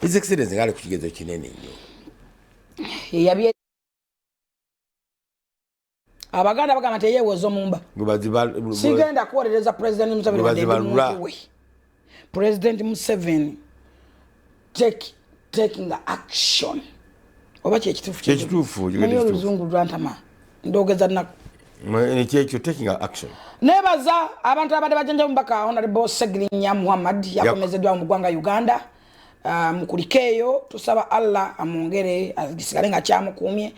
His Excellency ngaali ku kigezo kinene nnyo. Eyabye Abaganda bagamba nti eyeewoza omumba. Gwe Sigenda kuwolereza President Museveni wadde ndi Gwe muntu we. President Museveni taking action, oba kyekituufu? Kyekituufu, Manyi kyekituufu. oluzungu lwantama, ndogeza nnaku. Kyekyo, taking action. Nebaza abantu abadde bajanja omubaka Honorable Segirinya Muhammad, yakomezeddwa mu ggwanga Uganda. Mukulikeeyo, tusaba Allah amwongere agisigale nga kyamukuumye,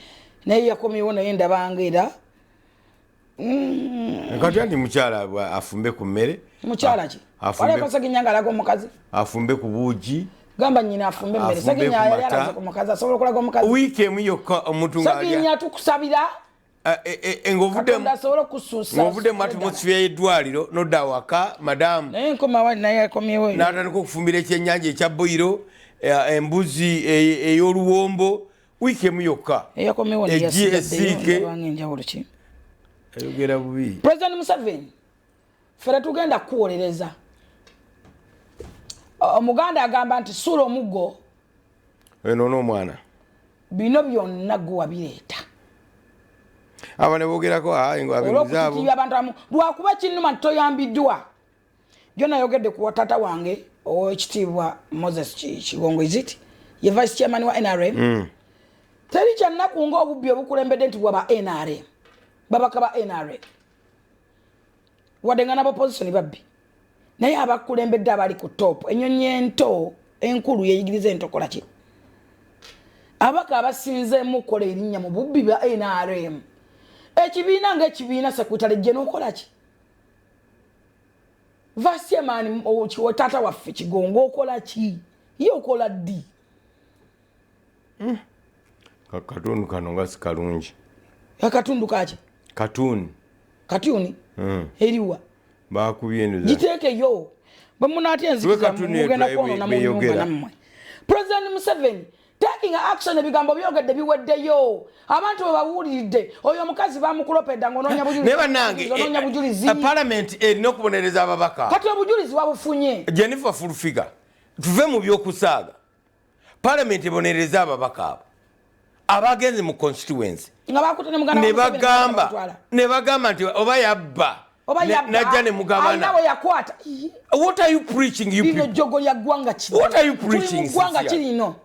naye yakomyewo, naye ndabanga era Kati anti mukyala afumbe ku mmere. Mukyala ki? Waleko Seginya nga alaga omukazi? Afumbe ku buugi. Gamba nyina afumbe emmere. Afumbe Seginya ku yali mata. alaze ku mukazi, asobola okulaga omukazi? Wiiki emu yokka omuntu ng'alya Seginya, tukusabira ng'ovudde Katonda asobole okusuusa ng'ovudde mu atmosphere y'eddwaliro nodda awaka, madamu. Naye nkomawa, naye akomyewo. N'atandika okufumbira ekyennyanja ekya boyiro, embuzi ey'oluwombo, wiiki emu yokka. Eyakomyewo. Eggi esiike. Ndabanga enjawulo ki? Ayogera bubi. President Museveni, ffe tugenda kukuwolereza. Omuganda agamba nti suula omuggo eno n'omwana. Bino byonna gwe wabireeta. Abo ne boogerako abenguzaabo. Olwokutitiibya abantu abamu, lwakuba kinnuma nti toyambiddwa. Jo nayogedde ku taata wange owekitiibwa Moses Kigongo, is ye vice chairman wa NRM. Teri kyannaku nga obubbi obukulembedde nti bwaba NRM, babaka ba NRM, wadde nga n'abaopposition babbi, naye abakulembedde abali ku top. Enyonyi ento enkulu yeyigiriza entokola ki? Ababaka abasinzeemu okukola erinnya mu bubbi bwa NRM, ekibiina ngaekibiina, secretary gye nokola ki? Vice chairman taata waffe Kigongo okola ki? Ye okola ddi? Katundu kano nga si kalungi. Akatundu kaki? Katuni. Katuni eriwa? Bakubye eno. Giteekeyo bwe munaatya enzikiza. Katuni Mugenda eyo kwonoona mu nyumba. bweyogera. Nammwe, President Museveni taking action, ebigambo byogedde biweddeyo, abantu bwe bawuliridde. Oyo omukazi bamukulopedda ngaonoonya Naye bannange, bujulizi, bujulizi. Parliament erina okubonereza ababaka. Kati obujulizi wabufunye. Jennifer Fulfiga, tuve mu byokusaaga. Parliament ebonereza ababaka abo abagenze mu constituency nga bakutte ne muganda wa ne Museveni, bagamba bamutwala. Ne bagamba nti oba yabba Oba yabba, najja ne alina mugabana. we yakwata. Ii, What are you preaching, you lino people? jjogo lya ggwanga kino. What are you Tuli mu preaching, ggwanga sincerely? kirino.